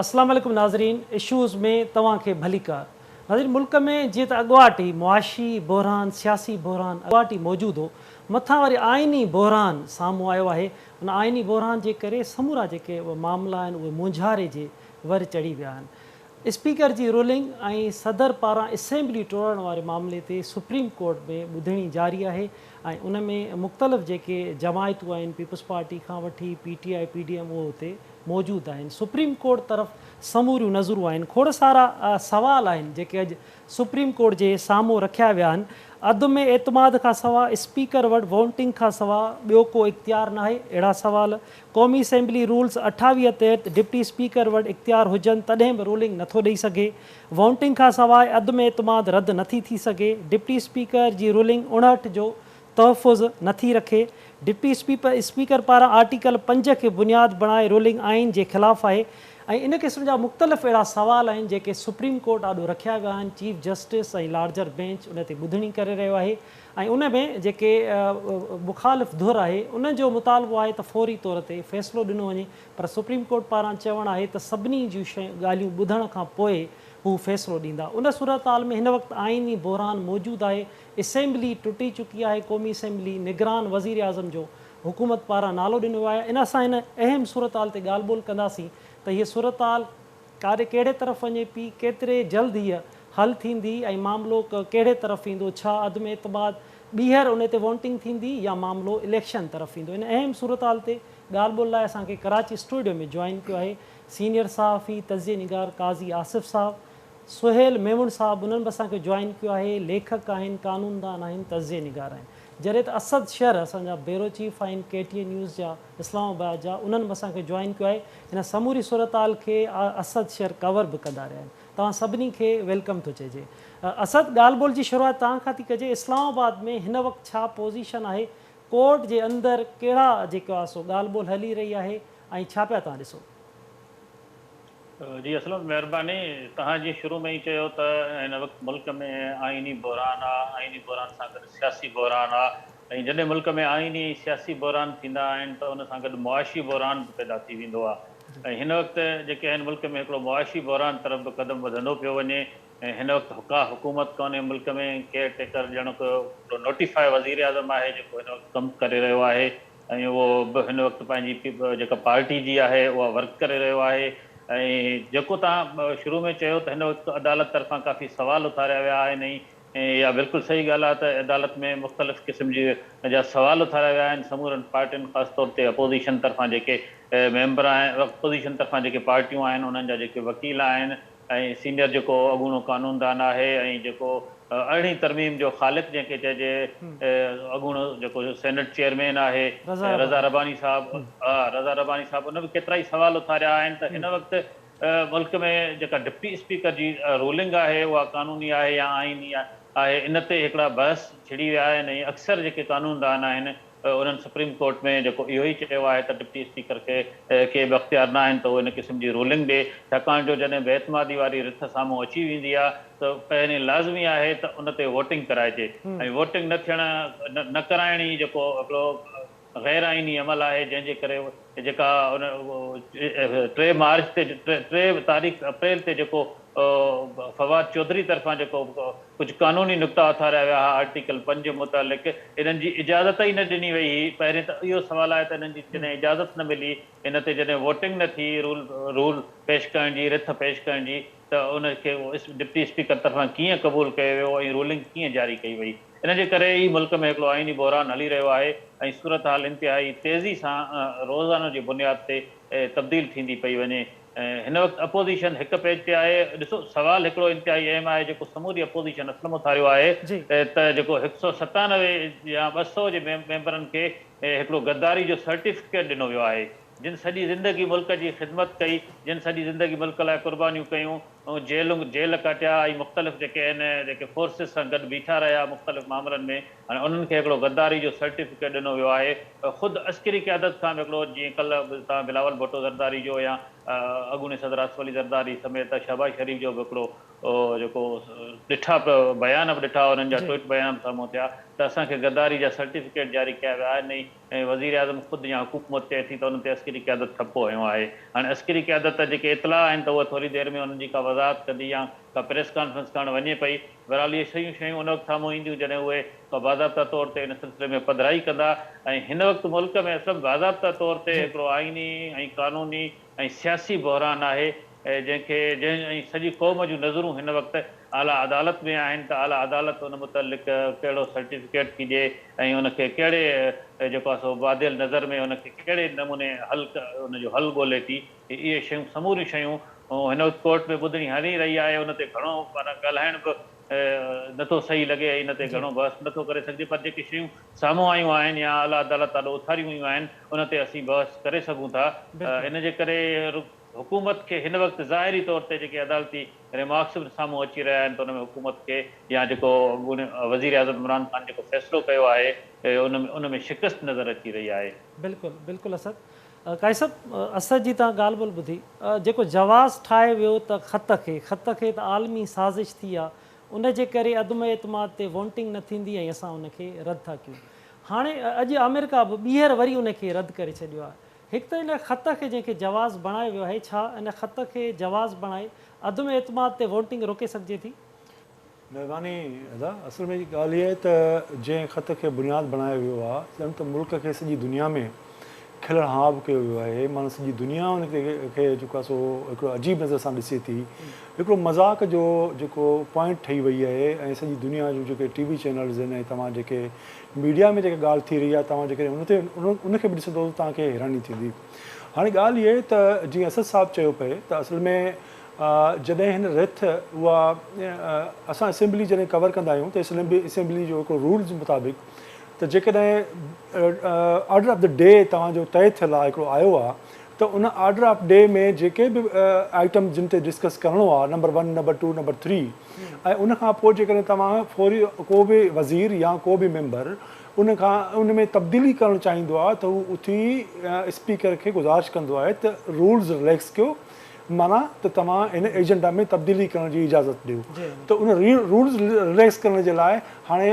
اسلام عليڪم ناظرين اشوز ۾ توهان کي ڀليڪار ناظرين ملڪ ۾ جيئن ته اڳواٽ ئي معاشي بحران سياسي بحران اڳواٽ ئي موجود هو مٿان وري آئيني بحران سامهون آيو آهي ان آئيني بحران جي ڪري سمورا جيڪي معاملا آهن اهي مونجهاري جي ور چڙهي ويا آهن اسپيڪر جي رولنگ ۽ صدر پاران اسيمبلي ٽوڙڻ واري معاملي تي سپريم ڪورٽ ۾ ٻڌڻي جاري آهي ۽ ان ۾ مختلف جيڪي جماعتون آهن پيپلز پارٽي کان وٺي P T I P D M اهي اتي موجود آهن سپريم ڪورٽ طرف سموريون نظرون آهن کوڙ سارا سوال آهن جيڪي اڄ سپريم ڪورٽ جي سامهون رکيا ويا آهن عدم اعتماد کان سوا اسپيڪر وٽ ووٽنگ کان سوا ٻيو ڪو اختيار ناهي اهڙا سوال قومي اسيمبلي رولز 28 تحت ڊپٽي اسپيڪر وٽ اختيار هجن تڏهن به رولنگ نٿو ڏئي سگهي، ووٽنگ کان سواء عدم اعتماد رد نٿي ٿي سگهي، ڊپٽي اسپيڪر جي رولنگ 59 جو تحفظ نٿي رکي، ڊپٽي اسپيڪر پاران آرٽيڪل 5 کي بنياد بڻائي رولنگ آئين جي خلاف آهي ۽ ان قسم جا مختلف اهڙا سوال آهن جيڪي سپريم ڪورٽ آڏو رکيا ويا آهن، چيف جسٽس ۽ لارجر بينچ ان تي ٻڌڻي ڪري رهيو آهي. ۽ ان ۾ جيڪي مخالف ڌر آهي ان جو مطالبو آهي ته فوري طور تي فيصلو ڏنو وڃي پر سپريم ڪورٽ پاران چوڻ آهي ته سڀني جون شيون ڳالهيون ٻڌڻ کان پوء هو فيصلو ڏيندا ان صورتحال ۾ هن وقت آئيني بحران موجود آهي اسيمبلي ٽٽي چڪي آهي قومي اسيمبلي نگران وزيراعظم جو حڪومت پاران نالو ڏنو ويو آهي ان اسان هن اهم صورتحال تي ڳالهه ٻولهه ڪنداسين ته هيء صورتحال ڪاڏي ڪهڙي طرف وڃي پي، ڪيتري جلد هيء حل ٿيندي ۽ معاملو ڪهڙي طرف ويندو، ڇا عدم اعتماد ٻيهر ان تي وونٽنگ ٿيندي يا معاملو اليڪشن طرف ويندو. ان اهم صورتحال تي ڳالهه ٻولهه لاء اسان کي ڪراچي اسٽوڊيو ۾ جوائن ڪيو آهي سينيئر صحافي، تجزيي نگار قاضي آصف صاحب، سهيل ميمڻ صاحب انهن به اسان کي جوائن ڪيو آهي، ليکڪ آهن، قانوندان آهن، تجزيي نگار آهن. جڏهن ته اسد شر اسان جا بيورو چيف آهن ڪي ٽي اين نيوز جا اسلام آباد جا انهن به اسان کي جوائن ڪيو آهي هن سموري صورتحال کي اسد شر ڪور به ڪندا رهيا آهن توهان سڀني کي welcome ٿو چئجي اسد ڳالهه ٻولهه جي شروعات توهان کان ٿي ڪجي اسلام آباد ۾ هن وقت ڇا پوزيشن آهي ڪورٽ جي اندر ڪهڙا جيڪو آهي سو ڳالهه ٻولهه هلي رهي آهي ۽ ڇا پيا توهان ڏسو. جي اسلم مهرباني توهان جيئن شروع ۾ ئي چيو ته هن وقت ملڪ ۾ آئيني بحران آ آئيني بحران سان گڏ سياسي بحران آ ۽ جڏهن ملڪ ۾ آئيني ۽ سياسي بحران ٿيندا آهن ته ان سان گڏ معاشي بحران به پيدا ٿي ويندو آ ۽ هن وقت جيڪي آهن ملڪ ۾ هڪڙو معاشي بحران طرف به قدم وڌندو پيو وڃي ۽ هن وقت ڪا حڪومت ڪونهي ملڪ ۾ ڪيئر ٽيڪر ڄڻ ڪو هڪڙو نوٽيفاء وزيراعظم آهي جيڪو هن وقت ڪم ڪري رهيو آهي ۽ اهو به هن وقت پنهنجي جيڪا پارٽي جي آهي اها ورڪ ڪري رهيو آهي ۽ جيڪو توهان شروع ۾ چيو ته هن وقت عدالت طرفان ڪافي سوال اٿاريا ويا آهن ۽ اها بلڪل صحيح ڳالهه آهي ته عدالت ۾ مختلف قسم جي جا سوال اٿاريا ويا آهن سمورن پارٽين خاص طور تي اپوزيشن طرفان جيڪي ميمبر آهن اپوزيشن طرفان جيڪي پارٽيون آهن انهن جا جيڪي وڪيل آهن ۽ سينيئر جيڪو اڳوڻو قانوندان آهي ۽ جيڪو ارڙهين ترميم جو خالق جنهن کي چئجي اڳوڻو جيڪو سينيٽ چيئرمين آهي رضا رباني صاحب رضا رباني صاحب ان به ڪيترائي سوال اٿاريا آهن ته هن وقت ملڪ ۾ جيڪا ڊپٽي اسپيڪر جي رولنگ آهي اها قانوني آهي يا آئيني آهي ان تي هڪڙا بحث ڇڙي ويا آهن ۽ اڪثر جيڪي قانوندان آهن انهن سپريم ڪورٽ ۾ جيڪو اهو ئي چيو آهي ته ڊپٽي اسپيڪر کي ڪي به اختيار نه آهن ته هو ان قسم جي رولنگ ڏي ڇاڪاڻ جو جڏهن بي اعتمادي واري رٿ سامهون اچي ويندي آهي ته پهرين لازمي آهي ته ان تي ووٽنگ ڪرائجي ۽ ووٽنگ نه ٿيڻ نه ڪرائڻ ئي جيڪو هڪڙو غير آئيني عمل آهي جنهن جي ڪري جيڪا ان 3 مارچ تي 3 تاريخ اپريل تي جيڪو فواد چوڌري طرفان جيڪو ڪجهه قانوني نقطا اٿاريا ويا ها آرٽيڪل 5 متعلق انهن جي اجازت ئي نه ڏني وئي هئي پهرين ته اهو سوال آهي ته انهن جي جڏهن اجازت نه ملي ان تي جڏهن ووٽنگ نه ٿي رول رول پيش ڪرڻ جي رٿ پيش ڪرڻ جي ته ان کي ڊپٽي اسپيڪر طرفان ڪيئن قبول ڪيو ويو ۽ رولنگ ڪيئن جاري ڪئي وئي ان جي ڪري ئي ملڪ ۾ هڪڙو آئيني بحران هلي رهيو آهي ۽ صورتحال انتهائي تيزي سان روزانو جي بنياد تي تبديل ٿيندي پئي وڃي هن وقت اپوزيشن هڪ پيج تي آهي، ڏسو سوال هڪڙو انتهائي اهم آهي جيڪو سموري اپوزيشن اسلم اٿاريو آهي ته جيڪو 197 يا 200 جي ميمبرن کي هڪڙو غداري جو سرٽيفڪيٽ ڏنو ويو آهي جن سڄي زندگي ملڪ جي خدمت ڪئي جن سڄي زندگي ملڪ لاء قربانيون ڪيون جيل جيل ڪاٽيا ۽ مختلف جيڪي آهن جيڪي فورسز سان گڏ بيٺا رهيا مختلف معاملن ۾ هاڻي انهن کي هڪڙو غداري جو سرٽيفڪيٽ ڏنو ويو آهي خود عسڪري قيادت کان به هڪڙو جيئن ڪلهه به توهان بلاول ڀٽو زرداري جو يا اڳوڻي صدر آصف علي زرداري سميت شهباز شريف جو به هڪڙو جيڪو ڏٺا بيان به ڏٺا انهن جا ٽوئيٽ بيان به سامهون ٿيا ته اسان کي غداري جا سرٽيفڪيٽ جاري ڪيا ويا آهن ۽ ۽ وزيراعظم خود يا حڪومت چئي ٿي ته ان تي عسڪري قيادت ٺپو هنيو آهي. هاڻي عسڪري قيادت جا جيڪي اطلاع آهن ته اها ٿوري دير ۾ انهن جي ڪا وضاحت ڪندي يا ڪا پريس ڪانفرنس ڪرڻ وڃي پئي. بهرحال اهي شيون شيون ان وقت سامهون اينديون جڏهن اهي ڪا باضابطا طور تي ان سلسلي ۾ پڌرائي ڪندا ۽ هن وقت ملڪ ۾ اصل باضابطا طور تي هڪڙو آئيني ۽ قانوني ۽ سياسي بحران آهي جنهن کي جنهن ۽ سڄي قوم جون نظرون هن وقت اعليٰ عدالت ۾ آهن ته اعليٰ عدالت ان متعلق ڪهڙو سرٽيفڪيٽ ٿي ڏئي ۽ ان کي ڪهڙي جيڪو آهي سو باديل نظر ۾ ان کي ڪهڙي نموني حل ان جو حل ڳولي ٿي اهي شيون سموريون شيون هن وقت ڪورٽ ۾ ٻڌڻي هلي رهي آهي ان تي گهڻو معنيٰ ڳالهائڻ به نٿو صحيح لڳي ۽ ان تي گهڻو بحث نٿو ڪري سگهجي پر جيڪي شيون سامهون آيون آهن يا اعليٰ عدالت آڏو اٿاريون ويون آهن ان تي اسين بحث ڪري سگهون ٿا ان جي ڪري حڪومت کي هن وقت ظاهري طور تي جيڪي عدالتي ريمارڪس به سامهون اچي رهيا آهن ته ان ۾ حڪومت کي يا جيڪو اڳوڻي وزيراعظم عمران خان جيڪو فيصلو ڪيو آهي ان ان ۾ شڪست نظر اچي رهي آهي. بلڪل بلڪل اسد قائد صاحب اسد جي توهان ڳالهه ٻولهه ٻڌي جيڪو جواز ٺاهيو ويو ته خط کي خط کي ته عالمي سازش ٿي آ ان جي ڪري عدم اعتماد تي وونٽنگ نه ٿيندي ۽ اسان ان کي رد ٿا ڪيون هاڻي اڄ آمريڪا به ٻيهر وري ان کي رد ڪري ڇڏيو آ هڪ ته ان خط کي جنهن کي جواز بڻايو ويو آهي، ڇا ان خط کي جواز بڻائي عدم اعتماد تي ووٽنگ روڪي سگهجي ٿي؟ مهرباني ادا، اصل ۾ ڳالهه هي آهي ته جنهن خط کي بنياد بڻايو ويو آهي ڄڻ ته ملڪ کي سڄي دنيا ۾ کلڻ هاب ڪيو ويو آهي معنيٰ سڄي دنيا ان کي جيڪو آهي سو هڪڙو عجيب نظر سان ڏسي ٿي هڪڙو مذاق جو جيڪو پوائنٽ ٺهي وئي آهي ۽ سڄي دنيا جون جيڪي ٽي وي چينلز آهن ۽ توهان جيڪي ميڊيا ۾ جيڪا ڳالهه ٿي رهي آهي توهان جيڪڏهن ان تي ان کي به ڏسندو ته توهان کي حيراني ٿيندي. هاڻي ڳالهه اها آهي ته جيئن اسد صاحب چيو پئي ته اصل ۾ جڏهن هن رٿ اها اسان اسيمبلي جڏهن ڪور ڪندا آهيون ته اسيمبلي جو هڪڙو رولز مطابق ته جيڪڏهن آرڊر آف the D توهان جو طئي ٿيل آهي هڪڙو آيو آهي ته ان آرڊر آف ڊي ۾ جيڪي به آئٽم جن تي ڊسڪس ڪرڻو آهي number one number two number three ۽ ان کان پوء جيڪڏهن توهان فوري ڪو به وزير يا ڪو به ميمبر ان کان ان ۾ تبديلي ڪرڻ چاهيندو آهي ته هو اٿي اسپيڪر کي گذارش ڪندو آهي ته رولز رليڪس ڪيو معنيٰ ته توهان ان ايجنڊا ۾ تبديلي ڪرڻ جي اجازت ڏيو ته ان رولز رليڪس ڪرڻ جي لاء هاڻي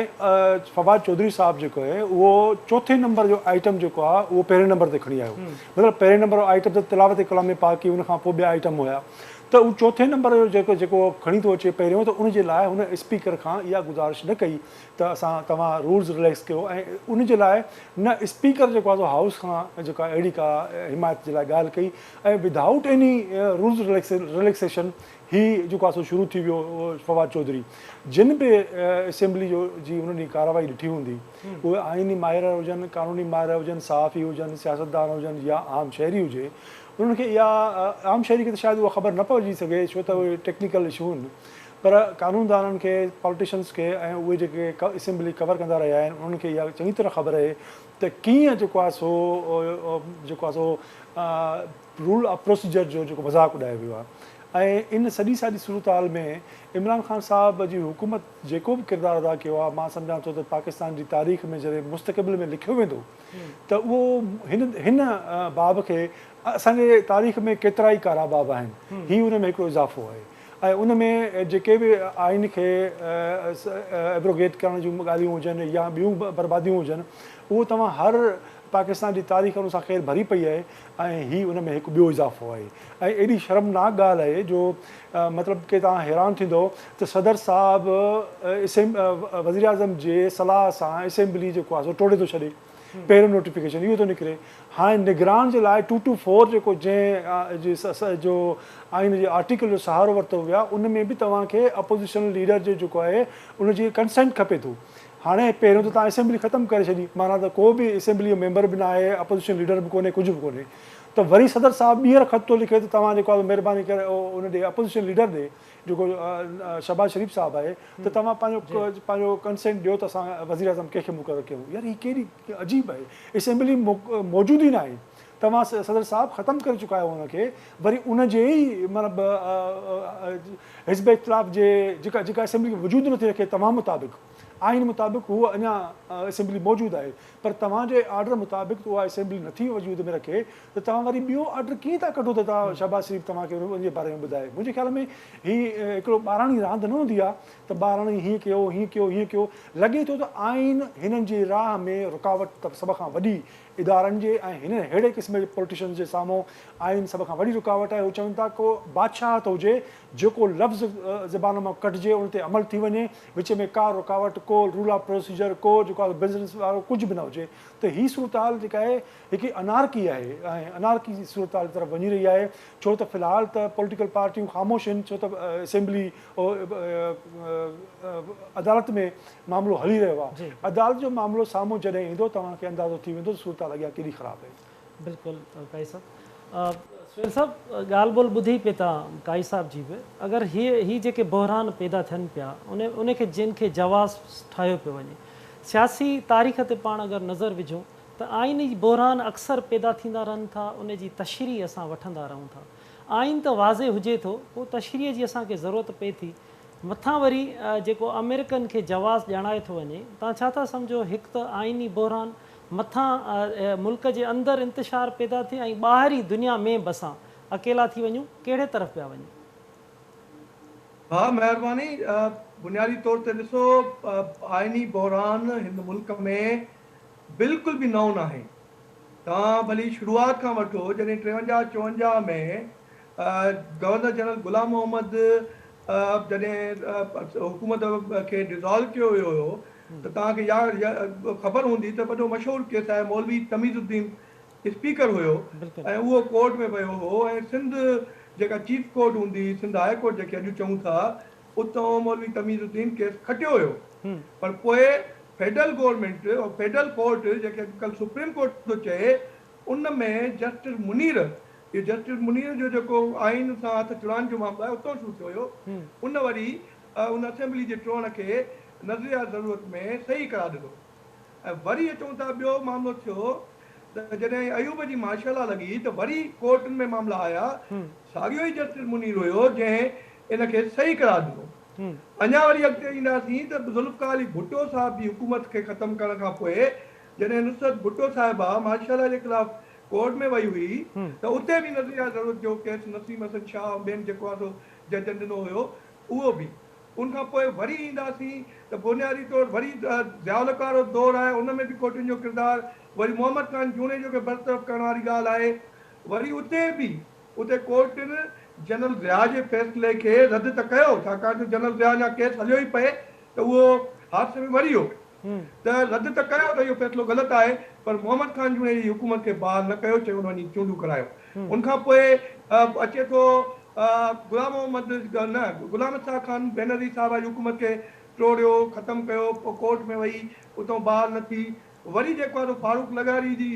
فواد چوڌري صاحب جيڪو آهي اهو چوٿين نمبر جو آئٽم جيڪو آهي اهو پهرين نمبر تي کڻي آيو مطلب پهرين نمبر جو آئٽم ته تلاوت ڪلام پاڪ هئي ان کان پوء ٻيا آئٽم هيا ته هو چوٿين نمبر جو جيڪو جيڪو کڻي ٿو اچي پهريون ته ان جي لاء هن اسپيڪر کان اها گذارش نه ڪئي ته اسان توهان رولز رليڪس ڪيو ۽ ان جي لاء نه اسپيڪر جيڪو آهي سو هائوس کان جيڪا اهڙي ڪا حمايت جي لاء ڳالهه ڪئي ۽ ودائوٽ ايني رولز رليڪسيشن هي جيڪو آهي سو شروع ٿي ويو فواد چوڌري جن به اسيمبلي جو جي انهن ڏينهن ڪارروائي ڏٺي هوندي اهي آئيني ماهر هجن قانوني ماهر هجن صحافي هجن سياستدان هجن يا عام شهري هجي انهن کي اها عام شهري کي ته شايد اها خبر نه پئجي سگهي ڇو ته اهي ٽيڪنيڪل اشو آهن پر قانوندانن کي پالٽيشنس کي ۽ اهي جيڪي اسيمبلي ڪور ڪندا رهيا آهن انهن کي اها چڱي طرح خبر آهي ته ڪيئن جيڪو آهي سو جيڪو آهي سو رول آف پروسيجر جو جيڪو مذاق اڏايو ويو آهي ۽ ان سڄي ساري صورتحال ۾ عمران خان صاحب جي حڪومت جيڪو به ڪردار ادا ڪيو آهي مان سمجهان ٿو ته پاڪستان جي تاريخ ۾ جڏهن مستقبل ۾ لکيو ويندو ته اهو هن هن باب کي اسان جي تاريخ ۾ ڪيترائي ڪارا باب آهن هي ان ۾ هڪڙو اضافو آهي ۽ ان ۾ جيڪي به آئين کي ابروگيٽ ڪرڻ جون ڳالهيون هجن يا ٻيون برباديون هجن اهو توهان هر پاڪستان جي تاريخ ان سان خير ڀري پئي آهي ۽ هي ان ۾ هڪ ٻيو اضافو آهي ۽ ايڏي شرمناڪ ڳالهه آهي جو مطلب ڪي توهان حيران ٿيندؤ ته صدر صاحب وزيراعظم جي صلاح سان اسيمبلي جيڪو آهي سو ٽوڙي ٿو ڇڏي پهريون نوٽيفڪيشن اهو ٿو نڪري هاڻي نگران جي لاء ٽو ٽو فور جيڪو جنهن جو آئين جي آرٽيڪل جو سهارو ورتو ويو آهي ان ۾ به توهان کي اپوزيشن ليڊر جو جيڪو آهي ان جي ڪنسينٽ کپي ٿو هاڻي پهريون ته توهان اسيمبلي ختم ڪري ڇڏي معنيٰ ته ڪو به اسيمبلي جو ميمبر به نه آهي اپوزيشن ليڊر به ڪونهي ڪجهه به ڪونهي ته وري صدر صاحب ٻيهر خط ٿو لکي ته توهان جيڪو آهي مهرباني ڪري ان ڏي اپوزيشن ليڊر ڏي جيڪو شهباز شريف صاحب آهي ته توهان پنهنجو پنهنجو ڪنسينٽ ڏيو ته اسان وزيراعظم ڪنهن کي مقرر ڪيون يار هي ڪهڙي عجيب آهي اسيمبلي موجود ئي ناهي ته توهان صدر صاحب ختم ڪري چڪا آهيو ان کي وري ان جي ئي معنيٰ حزب اختلاف جي جيڪا جيڪا اسيمبلي وجود نٿي رکي توهان مطابق آئين مطابق هوء اڃا اسيمبلي موجود آهي پر توهان جي آرڊر مطابق ته اها اسيمبلي نٿي وجود ۾ رکي ته توهان وري ٻيو آرڊر ڪيئن ٿا ڪڍو ته توهان شهباز شريف توهان کي ان جي باري ۾ ٻڌائي منهنجي خيال ۾ هي هڪڙو ٻاراڻي راند نه هوندي آهي ته ٻاراڻي هيئن ڪيو هيئن ڪيو هيئن ڪيو لڳي ٿو ته آئين هنن جي راهه ۾ رڪاوٽ ته سڀ کان وڏي ادارن جي ۽ هنن ههڙي قسم جي پوليٽيشنز جي سامهون آئين سڀ کان وڏي رڪاوٽ آهي. هو چون ٿا ڪو بادشاهت هجي جيڪو لفظ زبان مان ڪڍجي ان تي عمل ٿي وڃي وچ ۾ ڪا رڪاوٽ ڪو رول آف پروسيجر ڪو جيڪو آهي بزنس وارو ڪجهه به نه هجي ته هي صورتحال جيڪا آهي هڪ انارڪي آهي ۽ انارڪي جي صورتحال جي طرف وڃي رهي آهي ڇو ته في الحال ته پوليٽيڪل پارٽيون خاموش آهن ڇو ته اسيمبلي عدالت ۾ معاملو هلي رهيو آهي عدالت جو معاملو سامهون جڏهن ايندو توهان کي اندازو ٿي ويندو ته صورتحال اڳيان ڪيڏي خراب آهي. بلڪل قائي صاحب. سهيل صاحب ڳالهه ٻولهه ٻڌي پئي توهان قائي صاحب جي به اگر هي هي جيڪي بحران پيدا ٿين پيا ان ان کي جن کي جواز ٺاهيو پيو وڃي سياسي تاريخ تي پاڻ اگر نظر وجهون ته آئيني بحران اڪثر پيدا ٿيندا رهن ٿا ان جي تشريح اسان وٺندا رهون ٿا آئين ته واضح هجي ٿو، پوء تشريح جي اسان کي ضرورت پئي ٿي. مٿان وري جيڪو آمريڪن کي جواز ڄاڻائي ٿو وڃي، توهان ڇا ٿا سمجهو هڪ ته آئيني بحران، مٿان ملڪ جي اندر انتشار پيدا ٿئي ۽ ٻاهرين دنيا ۾ به اسان اڪيلا ٿي وڃون، ڪهڙي طرف پيا وڃون؟ ها مهرباني، بنيادي طور تي ڏسو آئيني بحران هن ملڪ ۾ بلڪل به نئون ناهي. توهان ڀلي شروعات کان وٺو جڏهن ٽيونجاهه چونجاهه ۾ گورنر جنرل غلام محمد جڏهن حڪومت کي ڊزالو ڪيو ويو هيو ته توهان کي خبر هوندي ته وڏو مشهور ڪيس آهي مولوي تميز الدين اسپيڪر هيو ۽ اهو ڪورٽ ۾ ويو هو ۽ سنڌ جيڪا چيف ڪورٽ هوندي هئي سنڌ هاء ڪورٽ جنهن کي اڄ چئون ٿا اتان مولوي تميز الدين ڪيس کٽيو هيو پر پوء فيڊرل گورنمينٽ ۽ فيڊرل ڪورٽ جنهن کي اڄڪلهه سپريم ڪورٽ ٿو چئي ان ۾ جسٽس منير اهو جسٽس منير جو جيڪو آئين سان هٿ چڙائڻ جو معاملو آهي اتان شروع ٿيو هيو ان وري ان اسيمبلي جي ٽوڙڻ کي نظريه ضرورت ۾ صحيح قرار ڏنو ۽ وري اچون ٿا ٻيو معاملو ٿيو ته جڏهن ايوب جي مارشل لا لڳي ته وري ڪورٽن ۾ معاملا آيا ساڳيو ئي جسٽس منير هيو جنهن ان کي صحيح قرار ڏنو. اڃا وري اڳتي اينداسين ته ذوالفقار علي ڀٽو صاحب جي حڪومت کي ختم ڪرڻ کان پوء جڏهن نصرت ڀٽو صاحبه مارشل لا جي خلاف ڪورٽ ۾ وئي هئي ته اتي به نظريه ضرورت جو ڪيس نسيم حسن شاهه ۽ ٻين جيڪو آهي سو ججن ڏنو هيو اهو به ان کان پوء وري اينداسين ته بنيادي طور وري ضياء الحق وارو دور آهي ان ۾ به ڪورٽن جو ڪردار وري محمد خان جوڻيجو کي برطرف ڪرڻ واري ڳالهه آهي وري اتي به اتي ڪورٽن جنرل ضياء جي فيصلي کي رد ته ڪيو، ڇاڪاڻ جو جنرل ضياء اڃا ڪيس هليو ئي پئي ته اهو حادثي ۾ مري ويو ته رد ته ڪيو ته اهو فيصلو غلط آهي پر محمد خان جوڻيجي جي حڪومت کي بحال نه ڪيو، چيو وڃي چونڊون ڪرايو. ان کان پوء اچي ٿو غلام محمد نه غلام اسحاق خان بينظير صاحبه جي حڪومت کي ٽوڙيو، ختم ڪيو، پوء ڪورٽ ۾ وئي، اتان بحال نه ٿي. وري جيڪو آهي سو فاروق لغاري جي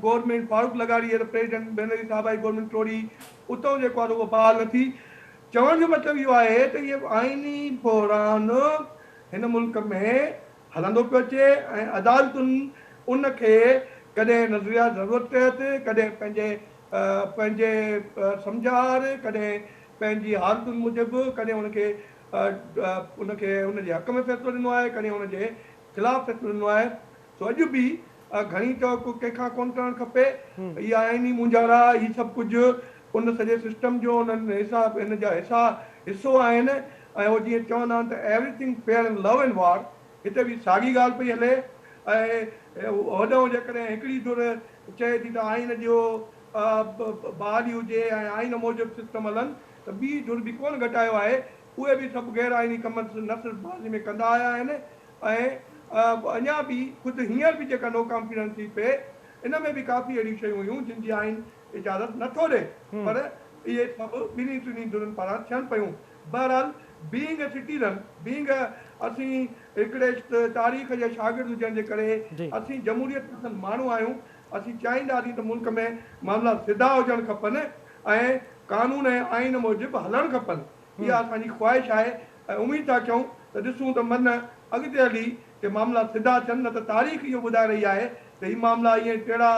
گورنمينٽ فاروق لغاري ايز پريزيڊنٽ بينظير صاحبه جي گورنمينٽ ٽوڙي اتئون جيڪو آهي سو اها بحال نه ٿي. چوڻ جو مطلب اهو آهي ته اهي آئيني بحران هن ملڪ ۾ هلندو پيو اچي ۽ عدالتن ان کي ڪڏهن نظريه ضرورت تحت ڪڏهن پنهنجي پنهنجي سمجهه آهر ڪڏهن پنهنجي حالتن موجب ڪڏهن ان کي ان کي ان جي حق ۾ فيصلو ڏنو آهي ڪڏهن ان جي خلاف فيصلو ڏنو آهي سو اڄ به گهڻي توقع ڪنهن کان ڪونه ڪرڻ کپي. هي آئيني مونجهارا هي سڀ ڪجهه ان سڄي سسٽم جو انهن حصا ان جا حصا حصو آهن ۽ هو جيئن چوندا آهن ته everything fair in love and war هتي به ساڳي ڳالهه پئي هلي ۽ هوڏانهن جيڪڏهن هڪڙي ڌر چئي ٿي ته آئين جو بحالي هجي ۽ آئين موجب سسٽم هلن ته ٻي ڌر به ڪونه گهٽايو آهي اهي به سڀ غير آئيني ڪم نه صرف ماضي ۾ ڪندا آيا آهن ۽ اڃا به خود هينئر به جيڪا نو ڪانفيڊنس ٿي پئي ان ۾ به ڪافي اهڙيون شيون هيون جن جي آئين اجازت نه ٿو ڏئي پر اهي سڀ ٻنهي ٽنهي ڌرين پاران ٿين پيون. بهرحال بيئنگ اي سٽيزن بيئنگ اي اسين هڪڙي تاريخ جا شاگرد هجڻ جي ڪري اسين جمهوريت پسند ماڻهو آهيون اسين چاهينداسين ته ملڪ ۾ معاملا سڌا هجڻ کپن ۽ قانون ۽ آئين موجب هلڻ کپن اها اسان جي خواهش آهي ۽ اميد ٿا ڪيون ته ڏسون ته من اڳتي هلي ڪي معاملا سڌا ٿين نه ته تاريخ اهو ٻڌائي رهي آهي ته هي معاملا ائين ٽيڙا